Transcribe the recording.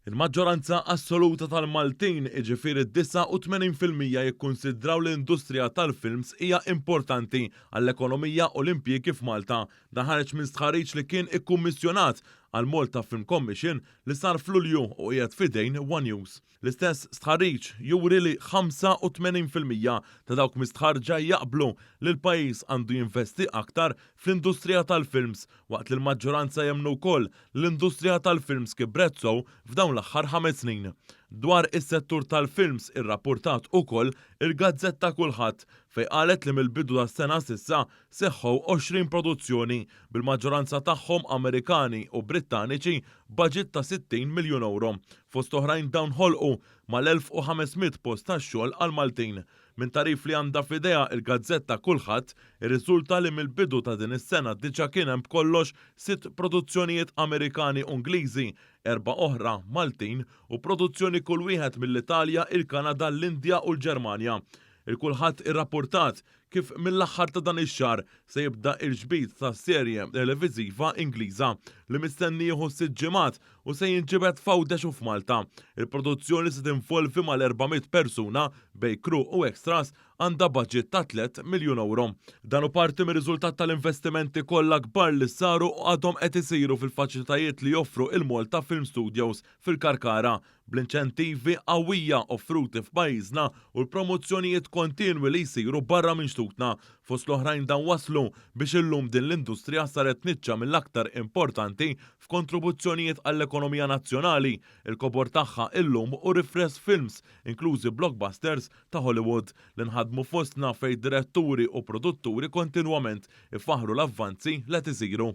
Il-maġġoranza assoluta tal-Maltin, jiġifieri 89%, jikkunsidraw li l-industrija tal-films hija importanti għall-ekonomija u l-impjiegi f'Malta. Dan ħareġ minn stħarriġ li kien ikkummissjonat għall-Malta Film Commission li sar f'Lulju u qiegħed f'idejn one News. L-istess stħarriġ juri li 85% ta' dawk mistħarrġa jaqblu li l-pajjiż għandu jinvesti aktar fl-industrija tal-films waqt li l-maġġoranza jemmnu wkoll li l-industrija tal-films kibret sew f'dawn l-aħħar 5 snin. Dwar is-settur tal-films irrappurtat ukoll il-gazzetta Kulħadd, fejn qalet li mill-bidu tas-sena s'issa seħħu 20 produzzjoni, bil-maġġoranza tagħhom Amerikani u Brittaniċi, budget ta' 60 miljun euro. Fost oħrajn, dawn ħolqu mal-1500 post ta' xogħol għal Maltin. Minn tagħrif li għandha f'idejha il-gazzetta Kulħadd, irriżulta li mill-bidu ta' din is-sena diġà kien hemm b'kollox sitt produzzjonijiet Amerikani u Ingliżi, erba' oħra Maltin u produzzjoni kull wieħed mill-Italja, il-Kanada, l-Indja u l-Ġermanja. Il-Kulħadd irrapportat kif mill-aħħar ta' dan ix-xahar se jibda il-ġbid ta' serje televiżiva Ingliża li mistenni jieħu 6 ġimgħat u se jinġibed f'Għawdex u f'Malta. Il-produzzjoni se tinvolvi mal-400 persuna bejn crew u extras, għandha budget ta' 3 miljun euro. Dan hu parti mir-riżultat tal-investimenti kollha kbar li saru u għadhom qed isiru fil-faċilitajiet li joffru il-Malta Film Studios fil-Karkara, bl-inċentivi qawwija offruti f'pajjiżna u l-promozzjonijiet kontinwi li jsiru barra minn xtutna. Fost l-oħrajn, dan waslu biex illum din l-industrija saret niċċa mill-aktar importanti f'kontribuzzjonijiet għall-ekonomija nazzjonali. Il-kobor tagħha illum u rifless films, inklużi blockbusters ta' Hollywood, li nħadmu fostna, fejn diretturi u produtturi kontinwament ifaħru l-avvanzi li qed isiru.